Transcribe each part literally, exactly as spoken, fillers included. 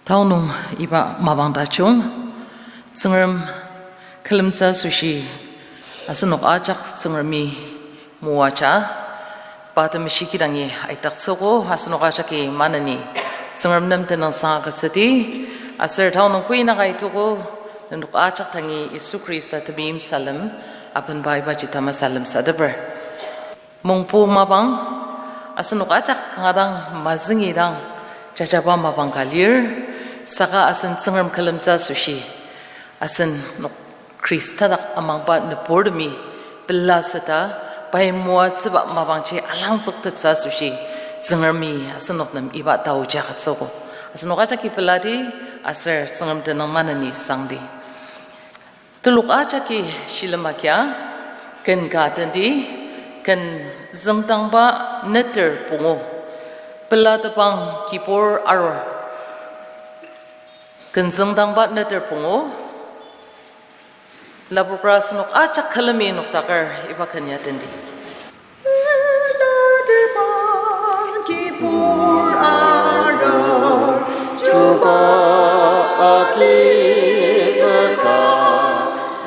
Tao nung iba mapang tajung, Tsüngrem külemtsü asoshi, asenok ajak Tsüngremi moaja, pa temeshi kidangi aidaktsüogo, asenok ajaki maneni Tsüngrem nem tenüngsang agütsüdi, aser tao nung kuinaka aitogo, nenok ajak dangi Yisu Khrista temeim salem, apenba ibaji tamasalem sadeper. Mungpu mapang, asenok ajak kanga dang mazüngi dang jajaba mapang ka lir, saka asen Tsüngrem külemtsü asoshi, asenok Khrista dak amangba nüburtemi pela süta, pai moatsüba mapangji alangzüktettsü asoshi, Tsüngremi asenok nem iba taoji agütsüogo. Asenok ajaki peladi, aser Tsüngrem tenüng maneni sangdi. Telok ajaki shilem agia, ken ka tendi, ken züngdangba neter pungu. Pelatepang kibur arur. Ken züngdangba neter pungu. Lapokra asenok ajak külemi noktaker iba ken ya tendi. Pelatepang kibur arur, Chuba agizüka,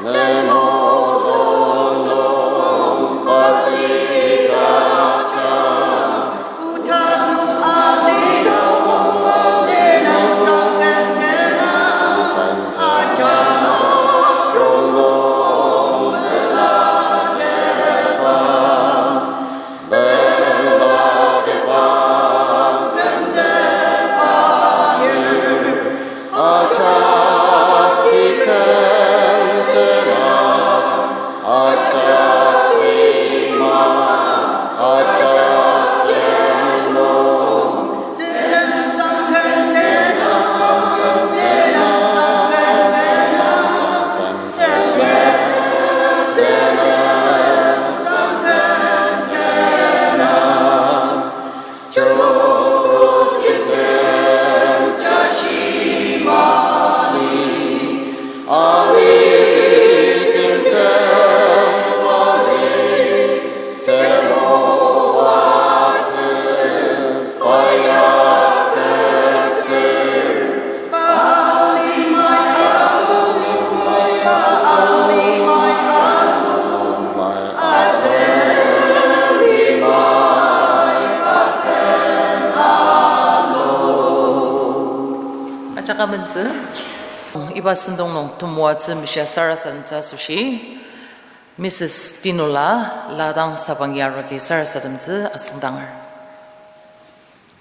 ne mulung nung palidaja. Ajak amentsü, iba sentong nung temoatsü mishia sarasademtsü asoshi, Missus Tinula, ladang sabang yaragi sarasademtsü asüngdanger.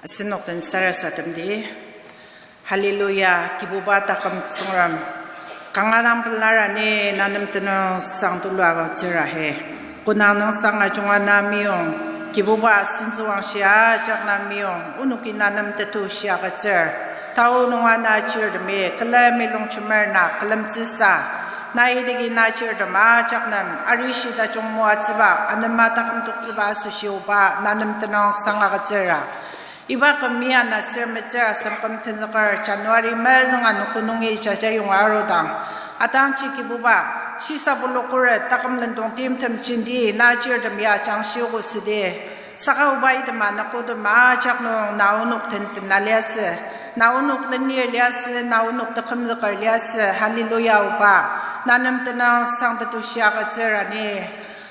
Asenok den sarasademdi. Hallelujah, Kibuba taküm Tsüngrem. Kanga dang pelar ani na nem tenüngsang tulu agütsür ahe. Konang nüngsang ajunga na meyong, Kibuba sentsüwangshi ajak na meyong, onoki na nem tetushi agütsür. Tao nunga na chirtemi, külemi longjemer na külemtsüsa. Na idaki na chirtem ajak nem, arishi tajung moatsüba, anema taküm toktsüba asoshi oba, na nem tenüngsang agütsüra. Iba küm ya na sür metsür asem küm tenzüker January mezüng anogo nungi jaja yonga arudang, atangji Kibuba, shisa pulu khuret taküm lendong timtem jenti na chirtem ya jangshiogo südi. Saka oba item anogotem ajak nung na onok tentena liasü, na onok lenir liasü, na onok tekümzüker liasü, hallelujah oba, na nem tenüngsang tetushi agütsür ani.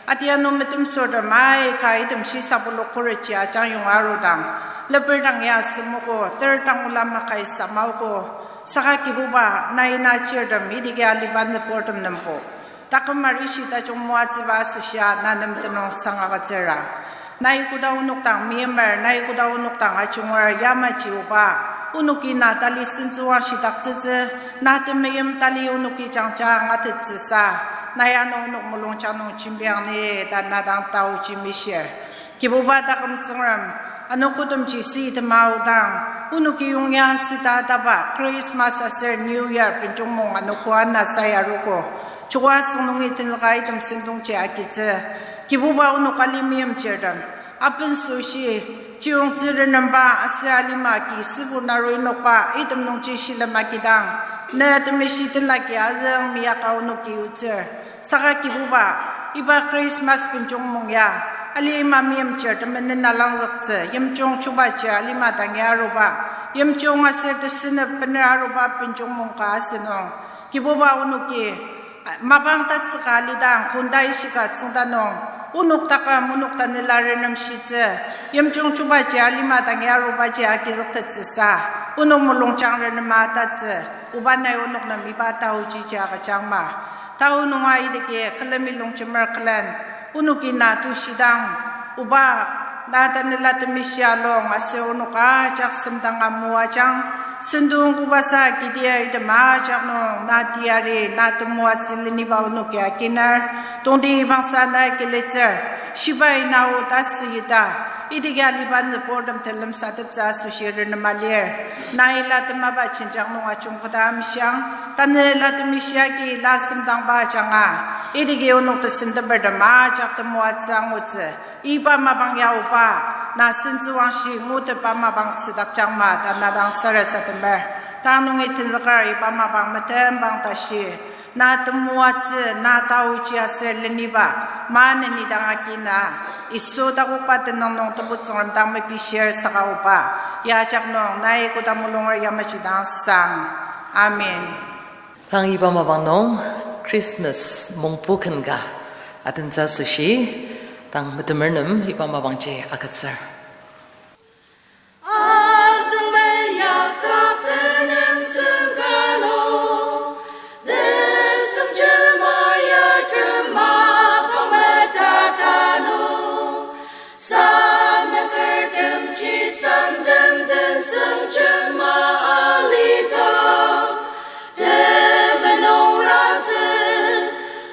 Atianu metemsürtem aika item shisa pulu khuretji ajang yonga arudang, leper dang ya semogo, ter dang ola makai samaogo, saka Kibuba, nai na chirtem idaki aliba nüburtem nembo taküm arishi tajung moatsüba asoshia na nem tenüngsang agütsüra. Nai koda onok dang meimer, nai koda onok dang ajunger yamaji oba, onoki na tali sentsüwangshidaktsütsü, na temeim tali onoki jangja angatettsüsa, nai ano onok mulungjang nung jembiang ni ta na dang taoji mishir. Kibuba taküm Tsüngrem, anogotemji sitema aodang, onoki yongya süta taba Christmas aser New Year benjongmong anogo ana sai arogo. Chuba asüng nungi tenzüka item sentongji agitsü. Kibuba onok alima meimchirtem, apensoshi, chiyongtsü renemba aser alima ki sübu naro inokba item nungji shilem agidang, ne temeshi tenlaki azüng meyaka onoki yutsür. Saka Kibuba, iba Christmas benjongmong ya, alima meimchir temenen alangzüktsü, yimjung chubaji alima dangi aruba, Yimjung aser tesünep bener aruba benjong mungka asünung, Kibuba onoki mapang tatsüka alidang kunda ishika tsüngda nung, onok taküm onok tanela renemshitsü, yimjung chubaji alima dangi arubaji agizüktettsüsa, onok mulungjang renema tatsü, oba nai onok nem iba taoji ji agüjangma. Tao nunga idaki külemi longjemer külen, onoki na tushidang, oba, na Tanela Temeshi alung aser onok ajak semdanga moajang, sentong kobasa kidir item ajak nung na teyari na temoatsü leniba onoki akiner, tongti bangsa na kilitsür, shibai na o tasü ita, idaki aliba nüburtem telemsateptsü asoshi renema lir, na ila temaba jenjang nung ajungketa amshiang, Tanela Temeshi agi la semdangba ajanga, idaki onok tesentepertem ajak temoatsü angutsü, iba mapang ya oba, na sentsüwangshi ngutetba mapang südakjangma ta na dang sarasademer. Tang nungi tenzüker iba mapang metembang tashi, na temoatsü, na taoji aser leniba, maneni dang agina, Yisu takokba tenüng nung Tebu Tsüngrem dang mepishir saka oba, ya ajak nung nai koda mulunger yamaji dang sang. Amen. Tang iba mapang nung Christmas mongpu ken ka adentsü asoshi, tang metemer nem iba mapangji agütsür. Azüngmen yaktak tenem tsüngkano, tesem jema ya tema pameta kano, sanükertemji santem tenseng jema alita, temenungratsü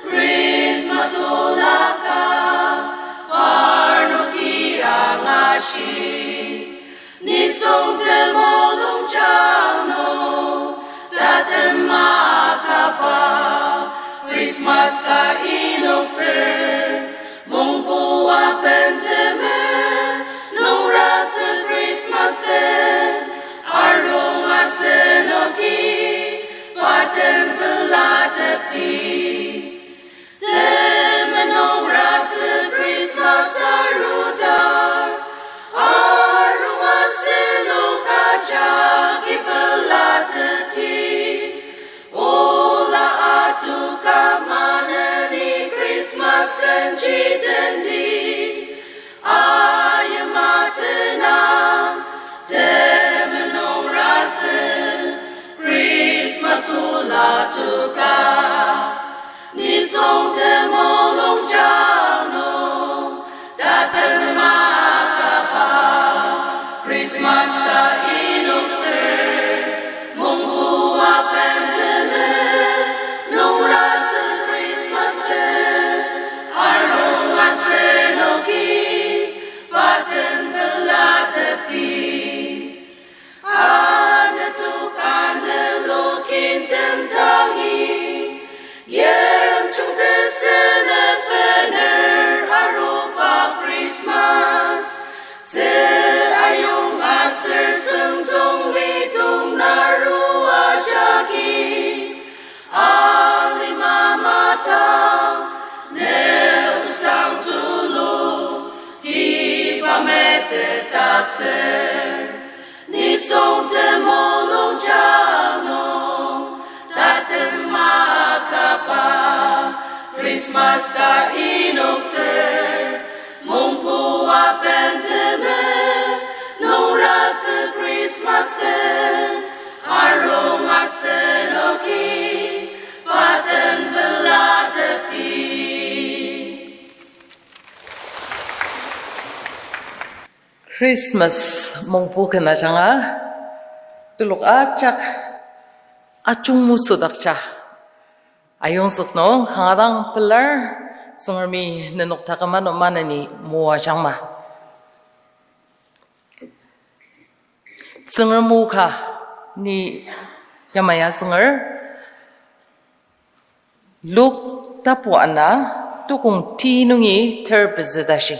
Christmas olaka, parnoki angashi. Nisung temulungjang nung, tatem akaba, Christmas ka inoktsür, mungpua bentemen, nungratsü Christmas den, arung asenoki, pa den pelatepdi. Temenungratsü Christmas arudar, arung asenok ajaki pelatepdi. Ola atuka maneni Christmas den ji tendi, ayima tenang, temenungratsü Christmas ola tuka. Nisung temulungjang nung, tatem akaba, Christmas ka inoktsür, mungpua bentemen, nungratsü Christmas den, arung asenoki, pa den pelatepdi. Anü tuka nü lokin tentangi, yimjung tesünep bener aruba Christmas, tzü ayong aser süngdong litung narua jagi, alima mata, ne osang tulu, tiba metetdaktsür. Nisung temulungjang nung, tatem akaba, Christmas ka inoktsür, mungpua bentemen, nungratsü Christmas den, arung asenoki, pa den pelatepdi. Christmas mongpu ken ajanga, telok ajak ajungmesüdakja ayongzük nung kanga dang pelar, Tsüngremi nenok taküm ano maneni moajangma. Tsüngrem o ka ni yamai azünger, Luk tapu ana tukong ti nungi ter pezü tashi.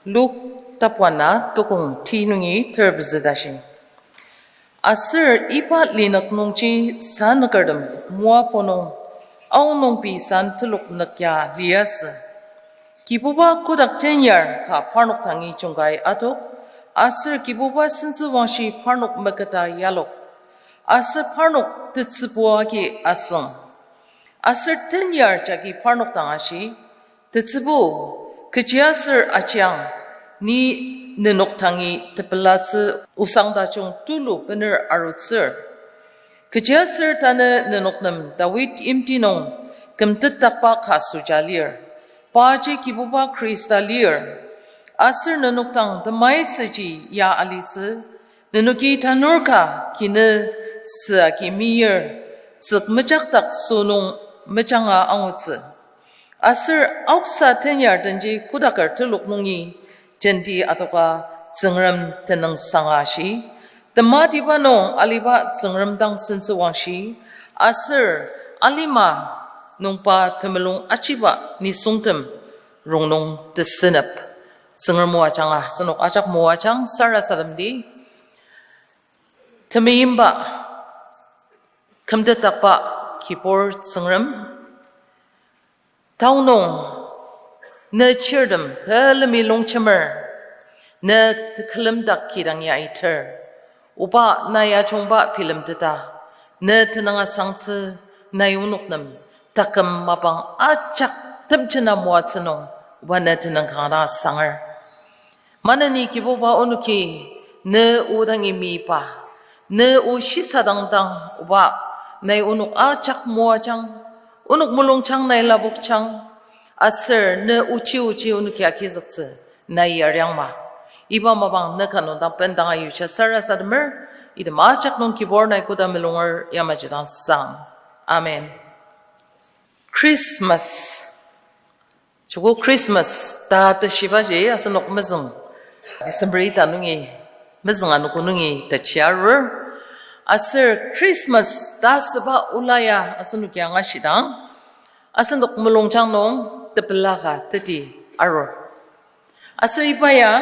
Luk tapu ana tukong ti nungi ter pezü tashi. Aser iba linük nungji sanükertem Moab nung aonung pei san telok nükya liasü. Kibuba kotak tenyar ka parnok dangi jungkai adok, Aser Kibuba sentsüwangshi parnok meketa yalok. Aser parnok tetsübu agi asüng. Aser tenyar jagi parnok dang ashi, Tetsübu, kechiaser ajiang, ni nenok dangi tepelatsü osang tajung tulu bener arutsür. Kechiaser tanü nenok nem Dawid yimti nung kümtetdakba ka süja lir, paji Kibuba Khrista lir. Aser nenok dang temaitsüji ya alitsü, nenoki tanur ka kinü süa ki meyir, tsük mejakdak sünung mejanga angutsü. Aser aoksa tenyar denji kodaker telok nungi jenti adoka Tsüngrem tenüngsanga ashi, tematiba nung aliba Tsüngrem dang sentsüwangshi, aser alima nungba temulung achiba nisungtem rongnung tesünep. Tsüngrem o ajanga asenok ajak moajang sarasademdi. Temeimba, kümtetdakba Kibur Tsüngrem, tao nung ne chirtem külemi longjemer, ne tekülemdak kidang ya aiter. Oba, nai ajungba bilemteta, ne tenüng asangtsü, nai onok nem taküm mapang ajak temjena moatsü nung, oba ne tenüng kanga dang asanger. Maneni Kibuba onoki, ne o dangi meyipa, ne o shisadangdang oba, nai onok ajak moajang, onok mulungjang nai lapokjang, aser ne ochi ochi onoki agizüktsü, nai yariangma. Iba mapang ne ka nung dang bendanga yuja sarasademer, item ajak nung Kibur nai koda melunger yamaji dang sang. Amen. Christmas. Joko Christmas ta teshibaji asenok mezüng, December ita nungi, mezüng anogo nungi techi arur. Aser Christmas ta süba ola ya asenoki angashidang, asenok mulungjang nung tepela ka teti arur. Aser iba ya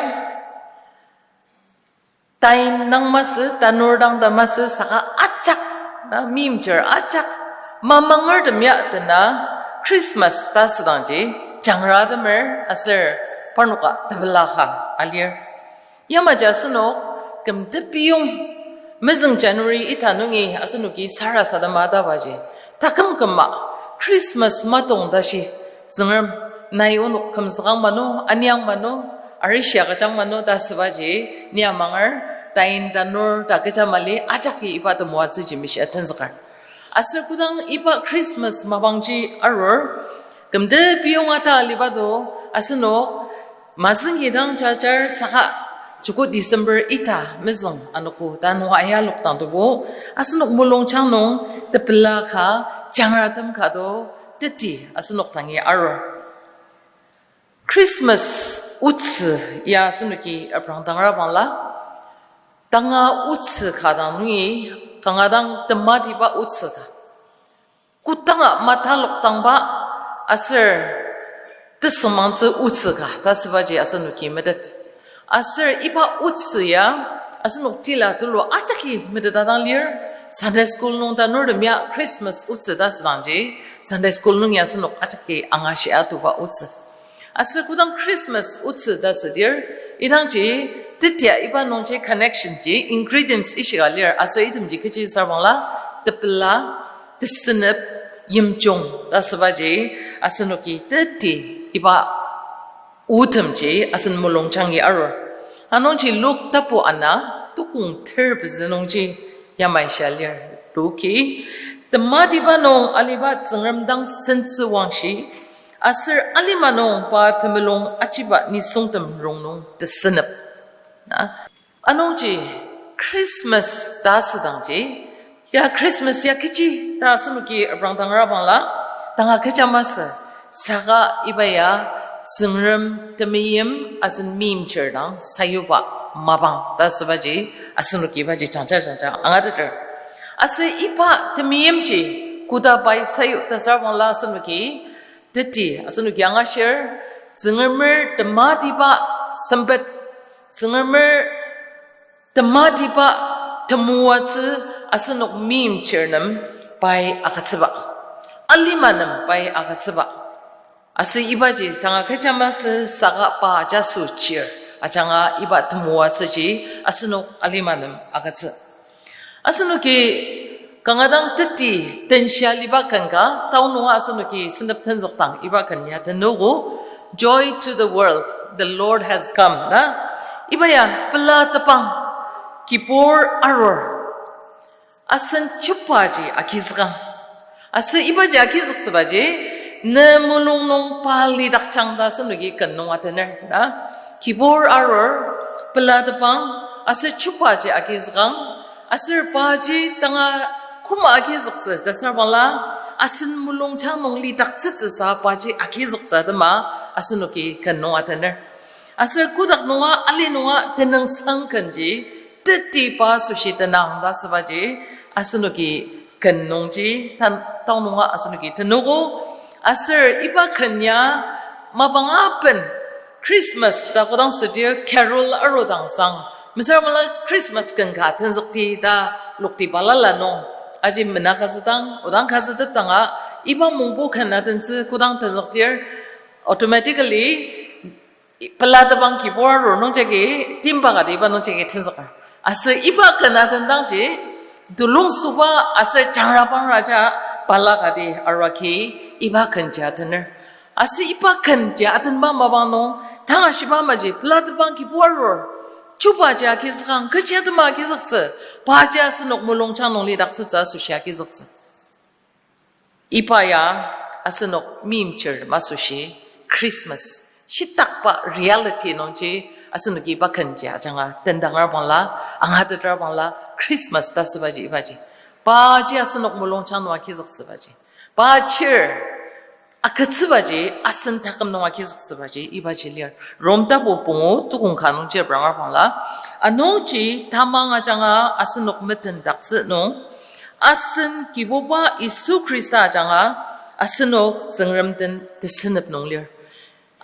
tain dang masü, tanur dang ta masü, saka ajak, na, meimchir ajak, mamangertem ya tena, Christmas ta südangji, jangratemer aser parnoka tepela ka alir. Yamaji asenok, küm tepiyong, mezüng January ita nungi asenoki sarasadema tabaji, taküm küma, Christmas matong tashi, Tsüngrem, nai onok kümzükang mano, aniang mano, arishi agüjang mano ta sübaji, ni amanger, tain tanur ta kecha mali, ajaki iba temoatsüji mishia tenzüker. Aser kodang iba Christmas mapangji arur, küm tepiyong ata aliba do, asenok, mazüngidang jajar saka, joko December ita mezüng anogo ta nung ayalok dang tobo, asenok mulungjang nung tepela ka, jangratem ka do, teti asenok dangi arur. Christmas otsü ya asenoki aprangdangra bangla, tanga otsü ka dang nungi, kanga dang tematiba otsü ka. Kodanga matalokdangba aser tesüngmangtsü otsü ka ta sübaji asenoki metet. Aser iba otsü ya asenok tila tulu ajaki meteta dang lir, Sunday school nung tanurtem ya Christmas otsü ta südangji, Sunday school nung ya asenok ajaki angashia atuba otsü. Aser kodang Christmas otsü ta südir, idangji tetia iba nungji connection ji ingredients ishika lir, aser itemji kechi sarbangla, tepela, tesünep, yimjung ta sübaji, asenoki teti iba otemji asen mulungjangi arur. Anungji Luk tapu ana tukong ter pezü nungji yamai shia lir, Luki, tematiba nung aliba Tsüngrem dang sentsü wangshi, aser alima nung pa temulung achiba nisungtem rongnung tesünep. Na, anungji Christmas ta asüdangji, ya Christmas ya kechi ta asenoki aprangdangra bangla, tanga kecha masü, saka iba ya Tsüngrem temeim asen meimchir dang sayuba mapang ta sübaji, asenoki ibaji jangja jangja angateter. Aser iba temeimji koda pai sayu ta sarbangla asenoki, teti asenoki angashir, Tsüngremer tematiba sempet, Tsüngremer tematiba temoatsü asenok meimchir nem pai agütsüba, alima nem pai agütsüba. Aser ibaji tanga kecha masü saka pa jaso chir, ajanga iba temoatsüji asenok alima nem agütsü. Asenoki kanga dang teti tenshia liba ken ka, tao nunga asenoki sentep tenzükdang iba ken ya tenogo, Joy to the world, the Lord has come, na? Iba ya pela tepang, kibur arur, asen chubaji agizükang. Aser ibaji agizüktsübaji, ne mulung nung pa lidakjang ta asenoki ken nung atener, na? Kibur arur, pela tepang, aser chubaji agizükang, aser paji tanga koma agizüktsü ta asür bangla, asen mulungjang nung lidaktsütsüsa paji agizüktsü atema asenoki ken nung atener. Aser kotak nunga, ali nunga tenüngsang kenji, tetiba asoshi tenang ta asübaji, asenoki ken nungji, tan, tao nunga asenoki tenogo, aser iba ken ya mapang aben Christmas ta kodang südir carol arudang sang, mesüra mala Christmas ken ka tenzükti ta lokti balala nung, aji mena kazüdang, odang kazütepdanga, iba mungbu ken atentsü kodang tenzükdir, automatically, pela tepang kibur arur nungjagi, timba kati iba nungjagi tenzüker. Aser iba ken atendangji, tulung süba aser jangrabangraja pela kati arua ki iba kenji atener. Aser iba kenji atenba mapang nung, tanga shiba maji, pela tepang kibur arur, chubaji agizükang, kechi atema agizüktsü, paji asenok mulungjang nung lidaktsütsü asoshi agizüktsü. Iba ya asenok meimchir masoshi Christmas shitakba reality nungji asenoki iba kenji ajanga tendangra bangla, angatetra bangla Christmas ta asübaji ibaji. Paji asenok mulungjang nung agizüktsübaji. Pa chir agütsübaji, asen taküm nung agizüktsübaji ibaji lir. Rom tapu pungu tukong ka nungji aprangra bangla, anungji tamang ajanga asenok metendaktsü nung, asen Kibuba Yisu Khrista ajanga asenok Tsüngrem den tesünep nung lir.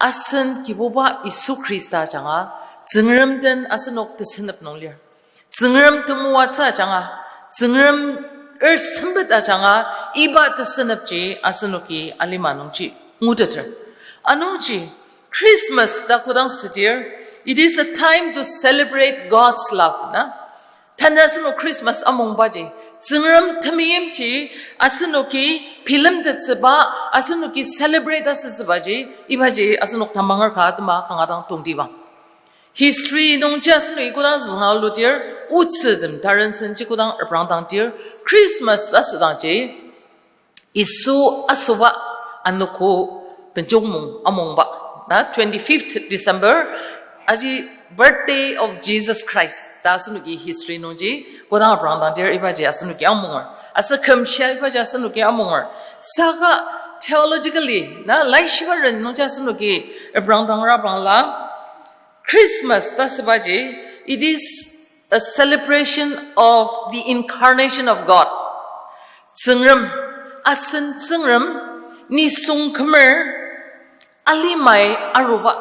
Asen Kibuba Yisu Khrista ajanga Tsüngrem den asenok tesünep nung lir. Tsüngrem temoatsü ajanga, Tsüngrem er sempet ajanga, iba tesünepji asenoki alima nungji nguteter. Anungji, Christmas ta kodang südir, it is a time to celebrate God's love, na? Tanü asenok Christmas amungbaji, Tsüngrem temeimji asenoki bilemtettsüba, asenoki celebrate asütsübaji, ibaji asenok tamanger ka atema kanga dang tongtibang. History nungji asenoki kodang zünga ludir, otsütem tarensenji kodang reprangdangdir, Christmas asüdangji, Yisu asoba anogo benjongmung amungba, na, twenty-fifth December, aji birthday of Jesus Christ ta asenoki history nungji kodang reprangdangdir ibaji asenoki amunger. Aser kümshia ibaji asenoki amunger. Saka theologically, na, laishiba ren nungji asenoki reprangdangra bangla, Christmas ta asübaji, it is a celebration of the incarnation of God. Tsüngrem, asen Tsüngrem, nisung kümer, alimai aruba.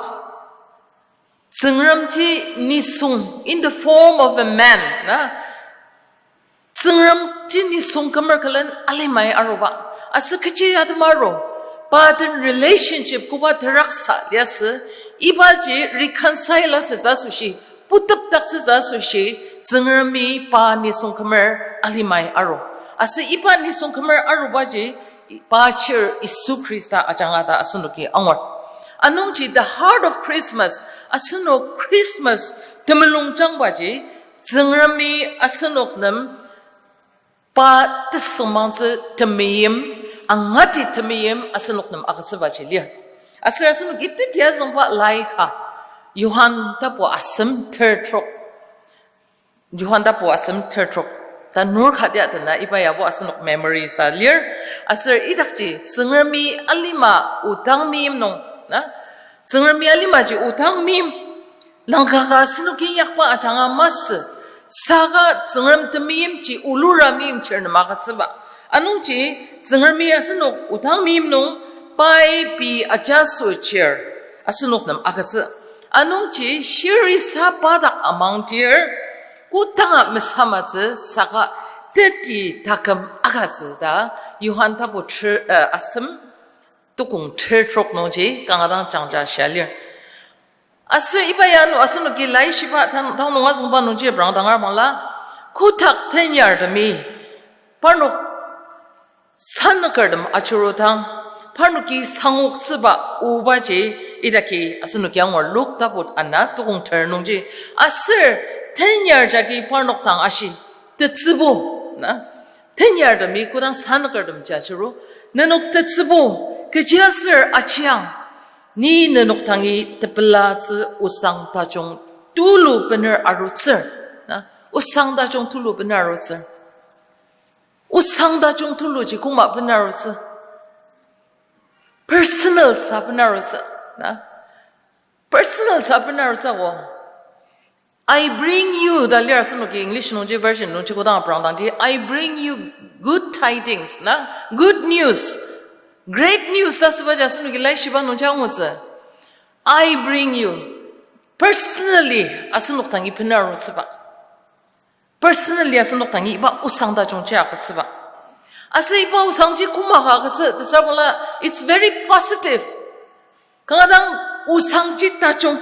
Tsüngremji nisung, in the form of a man, na? Tsüngremji nisung kümer külen alimai aruba. Aser kechi atema aru, pa den relationship koba teraksa liasü, ibaji reconcile asütsü asoshi, putepdaktsütsü asoshi, Tsüngremi pa nisung kümer alimai aru. Aser iba nisung kümer arubaji, pa chir Yisu Khrista ajanga ta asenoki angur. Anungji the heart of Christmas, asenok Christmas temulungjangbaji, Tsüngremi asenok nem pa tesüngmangtsü temeim, angati temeim asenok nem agütsübaji lir. Aser asenoki teti azüngba laika, Johan tapu asem ter trok. Johan tapu asem ter trok. Ta nur kati atena iba yabo asenok memory sa lir. Aser idakji Tsüngremi alima odang meim nung, na? Tsüngremi alimaji odang meim. Langkaka asenoki inyakba ajanga masü. Saka Tsüngrem temeimji olura meimchir nem agütsüba. Anungji Tsüngremi asenok odang meim nung pai pei ajaso chir asenok nem agütsü. Anungji shirisa pa dak amangdir, kodanga mesamatsü saka teti taküm agütsü ta Johan tapu ter, eh, asem tukong ter trok nungji kanga dang jangja shia lir. Aser iba ya ano asenoki laishiba tang, tang nung azüngba nungji aprangdang armangla, kotak tenyartemi parnok sanükertem ajurudang, parnoki sangoktsüba obaji idaki asenoki angur. Luk taput ana tukong ter nungji. Aser tenyar jagi parnok dang ashi, tetsübo, na? Tenyartemi kodang sanükertemji ajuru, nenok tetsübo, kechiaser ajiang, ni nenok dangi tepelatsü osang tajung tulu bener arutsür, na? Osang tajung tulu bener arutsür. Osang tajung tuluji koma bener arutsü? Personal sa bener arutsü, na? Personal sa bener arutsü ko. I bring you, ta lir asenoki English nungji version nungji kodang aprangdangji, I bring you good tidings, na? Good news. Great news ta asübaji asenoki laishiba nungji angutsü. I bring you. Personally asenok dangi bener arutsüba. Personally asenok dangi iba osang tajungji agütsüba. Aser iba osangji koma ka agütsü, tesüra bangla, it's very positive. Kanga dang osangji tajung,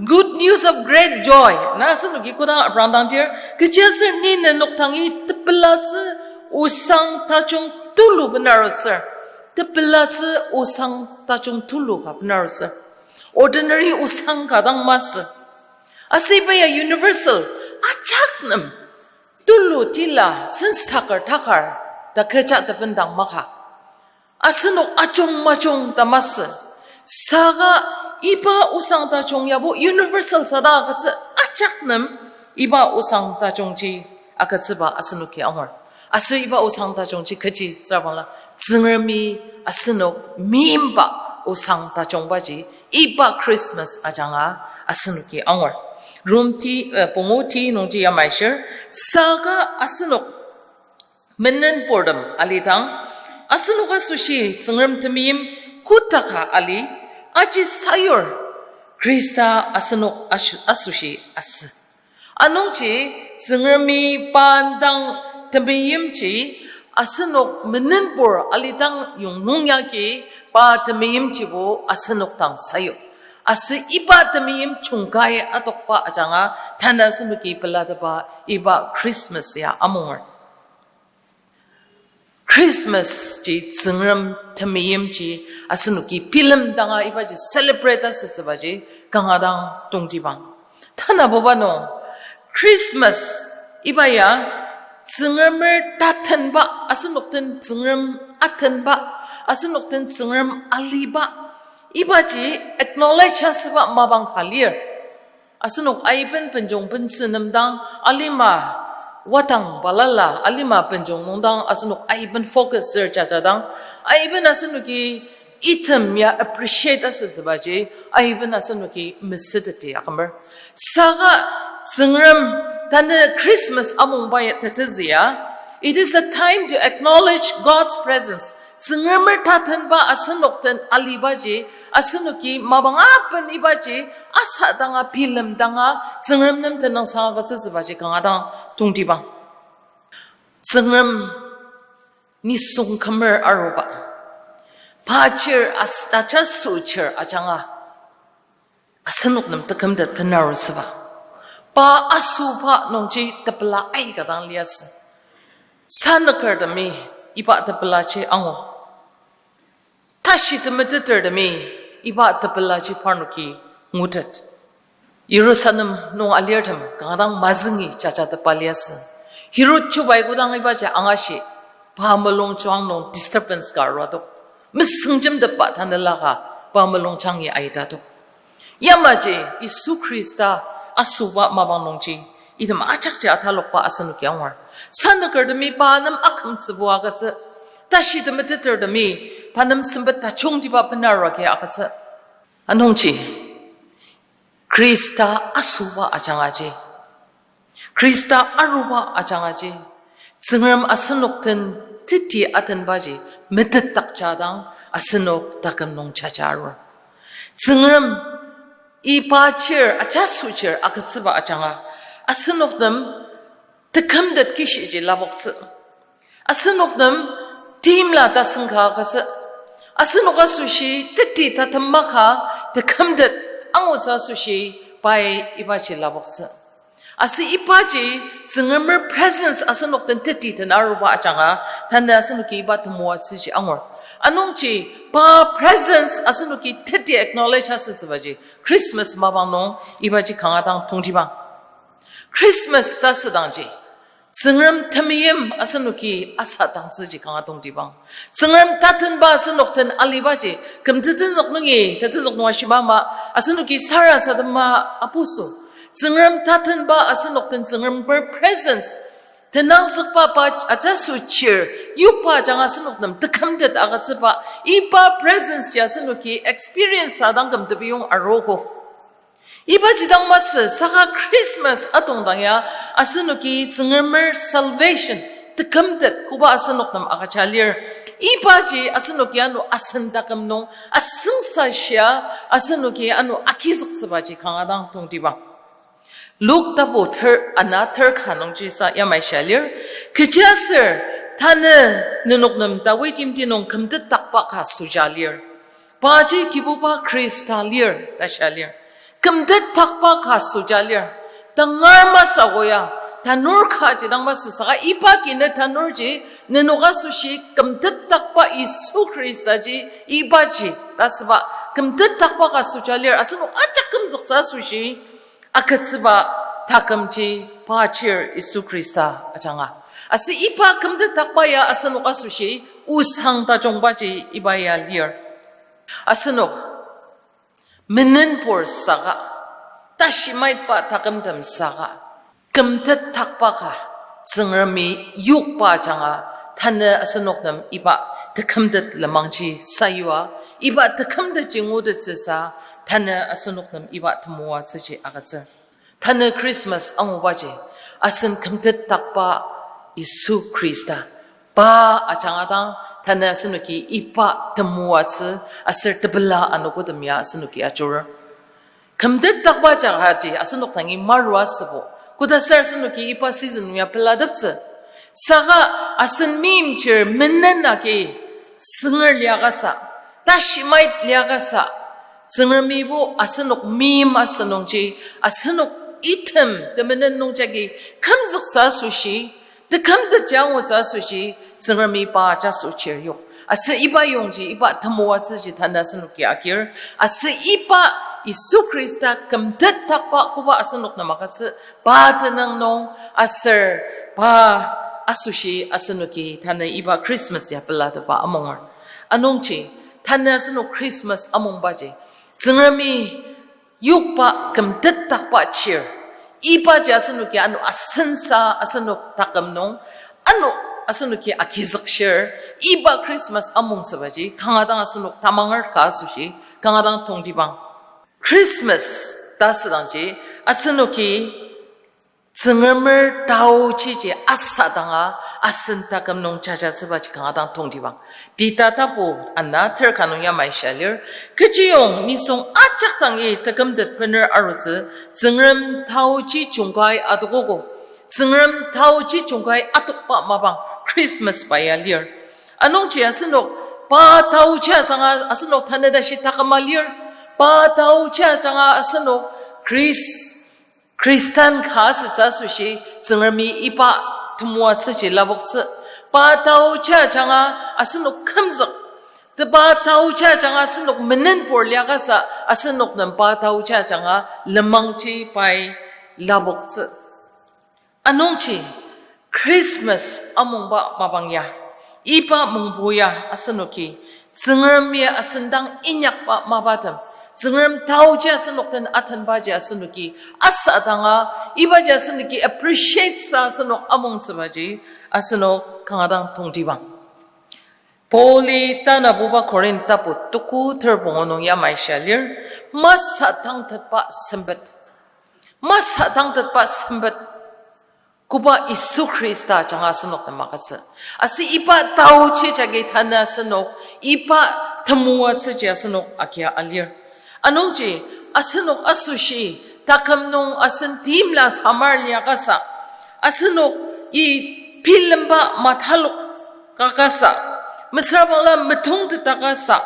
good news of great joy, na? Asenoki kodang aprangdangdir, kechiaser ni nenok dangi tepelatsü osang tajung tulu bener arutsür. Tepelatsü osang tajung tulu ka bener arutsür. Ordinary osang ka dang masü. Aser iba ya universal, ajak nem tulu tila sensaker takar ta kecha tebendang maka. Asenok ajung majung ta masü. Saka iba osang tajung yabo universal sa dang agütsü, ajak nem iba osang tajungji agütsüba asenoki angur. Aser iba osang tajungji kechi süra bangla, Tsüngremi asenok meimba osang tajungbaji iba Christmas ajanga asenoki angur. Rom ti, eh, pungu ti nungji yamai shir, saka asenok menenburtem alidang, asenok asoshi Tsüngrem temeim kotaka ali, aji sayur Khrista asenok ash-, asoshi asü. Anungji Tsüngremi pa dang temeimji asenok menenbur alidang yongnung yagi pa temeimjibo asenok dang sayu. Aser iba temeim jungkai adokba ajanga tanü asenoki pelatepa iba Christmas ya amunger. Christmas ji Tsüngrem temeimji asenoki bilemdanga ibaji celebrate asütsübaji kanga dang tongtibang. Tanabuba nung Christmas iba ya Tsüngremer tatenba, asenok den Tsüngrem atenba, asenok den Tsüngrem aliba, ibaji acknowledge asüba mapang ka lir. Asenok aiben benjong bensü nemdang, alima wadang balala, alima benjong nungdang asenok aiben focus ser jajadang, aiben asenoki item ya appreciate asütsübaji, aiben asenoki mesüteti akümer. Saka Tsüngrem tanü Christmas amungba ya tetezü ya, it is a time to acknowledge God's presence. Tsüngremer tatenba asenok den alibaji, asenoki mapang aben ibaji asadanga bilemdanga Tsüngrem nem tenüngsang agütsütsübaji kanga dang tongtibang. Tsüngrem nisung kümer aruba, pa chir as-, ajaso chir ajanga asenok nem tekümtet benarutsüba. Pa asüba nungji tepela aika dang liasü. Sanükertemi iba tepelaji angu. Tashi temetetertemi iba tepelaji parnoki ngutet. Jerusalem nung alirtem kanga dang mazüngi jajatepa liasü. Herod chubai kodang ibaji angashi, pa mulung juang nung disturbance ka arua tok. Mesüngjemtepba tanelaka pa mulung jangi aita tok. Yamaji Yisu Khrista asüba mapang nungji item ajakji atalokba asenoki angur. Sanükertemi pa nem akümtsübo agütsü. Tashi temetetertemi pa nem sempet tajungtiba benarua agi agütsü. Anungji Khrista asüba ajangaji, Khrista aruba ajangaji, Tsüngrem asenok den teti atenbaji metetdakja dang asenok taküm nung jaja arur. Tsüngrem iba chir, ajaso chir agütsüba ajanga asenok nem tekümtet kishiji lapoktsü. Asenok nem timla tasen ka agütsü. Asenok asoshi teti tatem maka tekümtet Angutsü asoshi pai ibaji lapoktsü. Aser ibaji Tsüngremer presence asenok den teti den aruba ajanga, tanü asenoki iba temoatsüji angur. Anungji pa presence asenoki teti acknowledge asütsübaji Christmas mapang nung ibaji kanga dang tongtibang. Christmas ta asüdangji Tsüngrem temeim asenoki asadangtsüji kanga tongtibang. Tsüngrem tatenba asenok den alibaji, kümtetenzük nungi tetezük nung ashiba ama, asenoki sarasadema apuso. Tsüngrem tatenba asenok den Tsüngremer presence, tenangzükba pa ajaso chir, yokba ajanga asenok nem tekümtet agütsüba, iba presence ji asenoki experience adang kümtepiyong arogo. Ibaji dang masü saka Christmas atongdang ya, asenoki Tsüngremer salvation, tekümtet koba asenok nem agüja lir. Ibaji asenoki ano asen taküm nung asüngsa shia, asenoki ano agizüktsübaji kanga dang tongtibang. Luk tapu ter ana ter ka nungji sa yamai shia lir. Kechiaser tanü nenok nem Dawid yimti nung kümtetakba ka süja lir. Paji Kibuba Khrista lir ta shia lir. Kümtetakba ka süja lir. Tangar masü ko ya, tanur kaji dang masü saka iba kina tanurji, nenok asoshi kümtetakba Yisu Khristaji ibaji ta süba kümtetakba ka süja lir. Asenok ajak kümzüktsü asoshi agütsüba takümji pa chir Yisu Khrista ajanga. Aser iba kümtetakba ya asenok asoshi osang tajungbaji iba ya lir. Asenok menenpur saka, tashimaitba takümtem saka, kümtetakba ka Tsüngremi yokba ajanga, tanü asenok nem iba tekümtet lenmangji sayua, iba tekümtetji ngutettsüsa, tanü asenok nem iba temoatsüji agütsür. Tanü Christmas angubaji, asen kümtetakba Yisu Khrista, pa ajanga dang, tanü asenoki iba temoatsü aser tepela anogotem ya asenoki ajurur. Kümtetakba jagaji asenok dangi marua sübo. Kodasür asenoki iba season ya pelateptsü. Saka asen meimchir menen agi sünger liakasa, tashimait liakasa, Tsüngremibo asenok meim asünungji, asenok item temenen nungjagi kümzüktsü asoshi, tekümtetji angutsü asoshi, Tsüngremi pa jaso chir yok. Aser iba yongji, iba temoatsüji tanü asenoki agir. Aser iba Yisu Khrista kümtetakba koba asenok nem agütsü, pa tenüng nung aser pa asoshi asenoki tanü iba Christmas ya pelatepba amunger. Anungji, tanü asenok Christmas amungbaji, Tsüngremi yokba kümtetakba chir, ibaji asenoki ano asensa asenok taküm nung, ano asenoki agizükshir, iba Christmas amungtsübaji kanga dang asenok tamanger ka asoshi kanga dang tongtibang. Christmas ta asüdangji asenoki Tsüngremer taochiji asadanga asen taküm nung jajatsübaji kanga dang tongtibang. Tita tapu ana ter ka nung yamai shia lir, kechiyong nisung ajak dangi tekümtet bener arutsü, Tsüngrem taochi jungkai adokogo. Tsüngrem taochi jungkai atokba mapang Christmas pa ya lir. Anungji asenok pa taochi ajanga asenok tanü tashi taküma lir. Pa taochi ajanga asenok Chris Khristan ka asütsü asoshi Tsüngremi iba temoatsüji lapoktsü. Pa taochi ajanga asenok kümzük. Tepa taochi ajanga asenok menenpur liakasa, asenok nem pa taochi ajanga lenmangji pai lapoktsü. Anungji Christmas amungba mapang ya, iba mungbo ya asenoki Tsüngremi asendang inyakba mapatem, Tsüngrem taoji asenok den atenbaji asenoki asadanga, ibaji asenoki appreciate sa asenok amongtsübaji asenok kanga dang tongtibang. Pauli tanabuba Korinth tapu tuku ter pungu nung yamai shia lir, masatangtetba sempet. Masatangtetba sempet. Koba Yisu Khrista ajanga asenok nem agütsü. Aser iba taochi jagi tanü asenok, iba temoatsüji asenok agia alir. Anungji asenok asoshi, taküm nung asen timla samar liakasa, asenok i bilemba matalok kakasa, mesüra bangla metongtetakasa,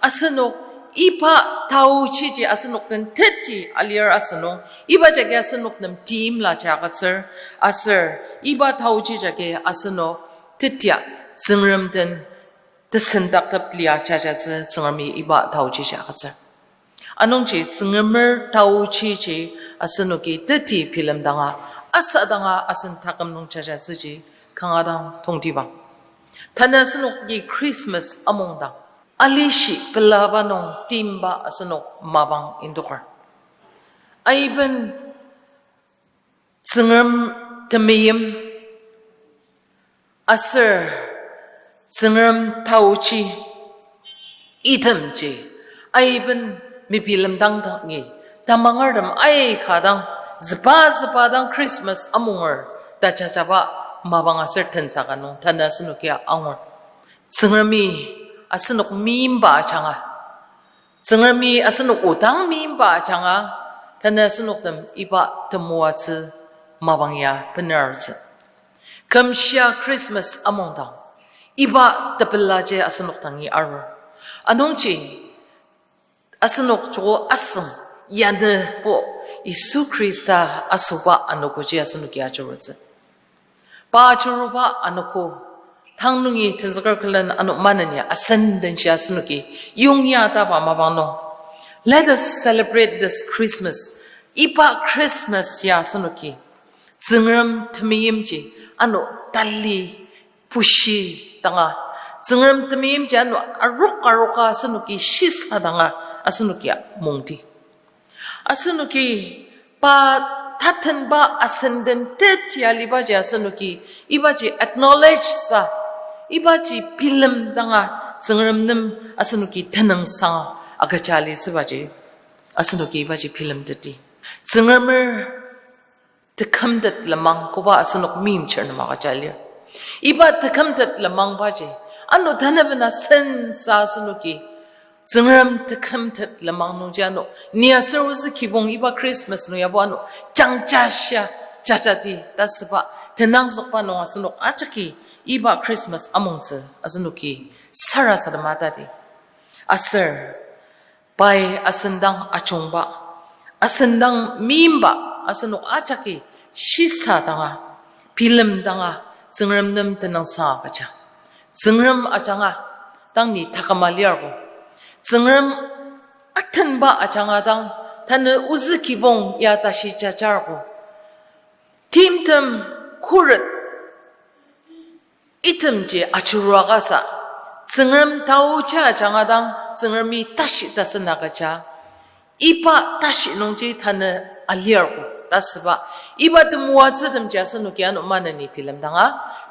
asenok Iba taochiji asenok den teti alir asünung, iba jagi asenok nem timla ja agütsür, aser iba taochi jagi asenok tetia Tsüngrem den tesendaktep lia jajatsü Tsüngremi iba taochiji agütsür. Anungji Tsüngremer taochiji asenoki teti bilemdanga, asadanga asen taküm nung jajatsüji kanga dang tongtibang. Tanü asenoki Christmas amungdang alishi pelaba nung timba asenok mapang indoker. Aiben Tsüngrem temeim aser Tsüngrem taochi itemji aiben mebilemdang dangi, tamangertem aika dang züba züba dang Christmas amunger ta jajaba mapang aser tensa ka nung tanü asenokia angur. Tsüngremi asenok meimba ajanga, Tsüngremi asenok odang meimba ajanga, tanü asenok nem iba temoatsü mapang ya bener arutsü. Kümshia Christmas amungdang iba tepelaji asenok dangi arur. Anungji asenok joko asüng yanübo Yisu Khrista asoba anogoji asenoki ajurutsü. Pa ajuruba anogo, tang nungi tenzüker külen ano maneni asen denshi asenoki yongya taba mapang nung, let us celebrate this Christmas. Iba Christmas ya asenoki Tsüngrem temeimji ano tali pushi danga, Tsüngrem temeimji ano arok aroka asenoki shisa danga asenoki mungdi. Asenoki pa tatenba asen den teti alibaji asenoki ibaji acknowledge sa, ibaji bilemdanga Tsüngrem nem asenoki tenüngsang agüja alitsübaji asenoki ibaji bilemteti. Tsüngremer tekümtet lenmang koba asenok meimchir nem agüja lir. Iba tekümtet lenmangbaji ano tanü bena sensa asenoki Tsüngrem tekümtet lenmang nungji ano ni aser ozü kibong iba Christmas nung yabo ano jangja shia jajati ta süba tenangzükba nung asenok ajaki iba Christmas amongtsü asenoki sarasadema tati. Aser pai asendang ajungba, asendang meimba asenok ajaki shisa danga, bilem danga, Tsüngrem nem tenüngsang agüja. Tsüngrem ajanga dang ni taküma liargo. Tsüngrem atenba ajanga dang tanü ozü kibong ya tashi jajargo. Timtem khuret itemji ajuruakasa, Tsüngrem taochi ajanga dang Tsüngremi tashi tasen agüja. Iba tashi nungji tanü aliargo ta süba. Iba temoatsütemji asenoki ano maneni bilemdanga,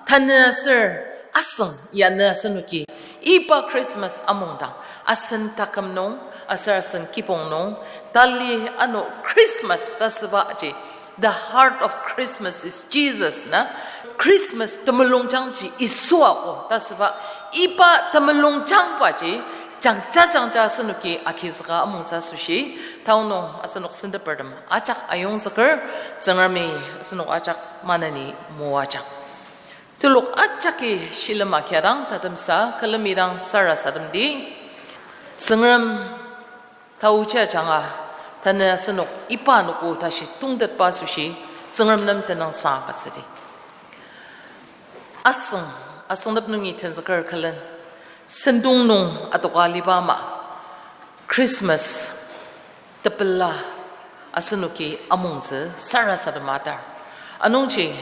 tanü aser asüng yanü asenoki iba Christmas amongdang asen taküm nung aser asen kibong nung tali ano Christmas ta sübaji, the heart of Christmas is Jesus na, Christmas temulungjangji Yisuago ta süba, iba temulungjangbaji jangja jangja asenoki agizüka amongtsü asoshi, taonung asenok sentepertem ajak ayongzüker, Tsüngremi asenok ajak maneni moajang. Telok ajaki shilem agiadang tatemsa külemidang sarasademdi, Tsüngrem taochi ajanga tanü asenok iba anogo tashi tongtetba asoshi Tsüngrem nem tenüngsang agütsüdi. Asüng, asüngdep nungi tenzüker külen, sentong nung adoka liba ama Christmas tepela asenoki amongtsü sarasadema atar. Anungji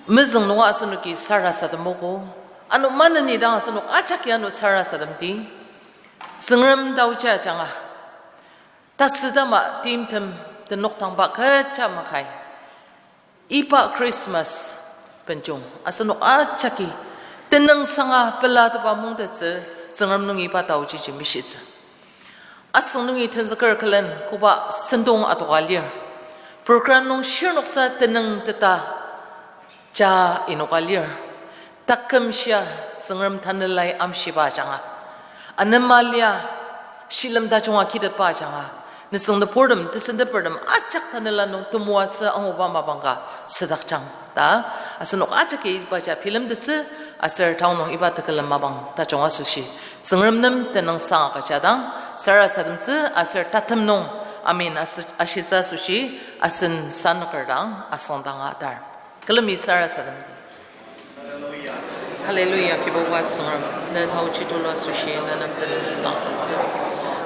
mezüng nunga asenoki sarasademogo, ano maneni dang asenok ajaki ano sarasademdi, Tsüngrem taochi ajanga tasütama timtem tenokdangba kecha makai iba Christmas benjong asenok ajaki tenüngsanga pelatepa mungtettsü Tsüngrem nung iba taochiji mishitsü. Asüng nungi tenzüker külen koba sentong adoka lir. Program nung shirnoksa tenüngteta ja inoka lir. Taküm shia Tsüngrem tanelai amshiba ajanga, anema lia shilem tajunga kitetba ajanga, nütsüng nüburtem, tesentepertem ajak tanela nung temoatsü anguba mapang ka südakjang ta asenok ajaki ibaji bilemtettsü, aser taonung iba tekülem mapang tajung asoshi Tsüngrem nem tenüngsang agüjadang, sarasademtsü aser tatem nung, amen asu-, ashitsü asoshi, asen sanüker dang asüngdanga atar. Külemi sarasadem. Hallelujah, Kibuba Tsüngrem, ne taochi tulu asoshi, ne nem tenüngsang agütsü.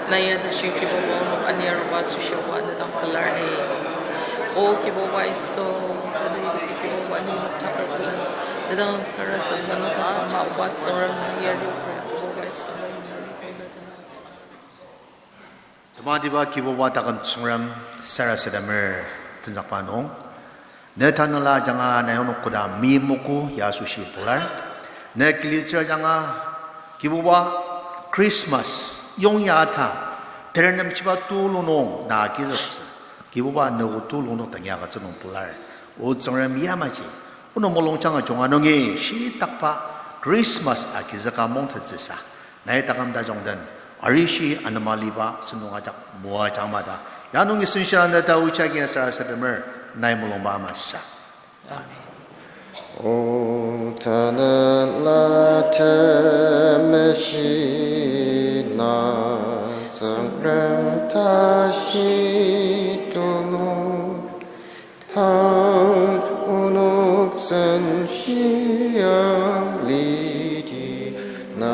Na ya tashi Kibuba onok ani aruba asoshi oba ne dang pelar ni. O Kibuba Yisu, tali Kibuba ni nok takar pelar. Ne dang sarasadem nung ama oba Tsüngrem na ya ri Kibuba Yisu. Tematiba Kibuba taküm Tsüngrem sarasademer tenzükba nung. Ne tanela ajanga nai onok koda meimogo ya asoshi pelar. Ne kilitsür ajanga Kibuba Christmas yongya ata terenemshiba tulu nung na agizüktsü. Kibuba ne o tulu nung tangya agütsü nung pelar. O Tsüngrem yamaji onok mulungjang ajunga nungi shitakba Christmas agizüka mongtettsüsa nai taküm tajung den arishi anema liba sentong ajak moajang mada. Ya nungi senshia ne ta ochi agi sarasademer nai mulungba amasa. O tanela temeshi na Tsüngrem tashi tulu, tang onok senshia lidi na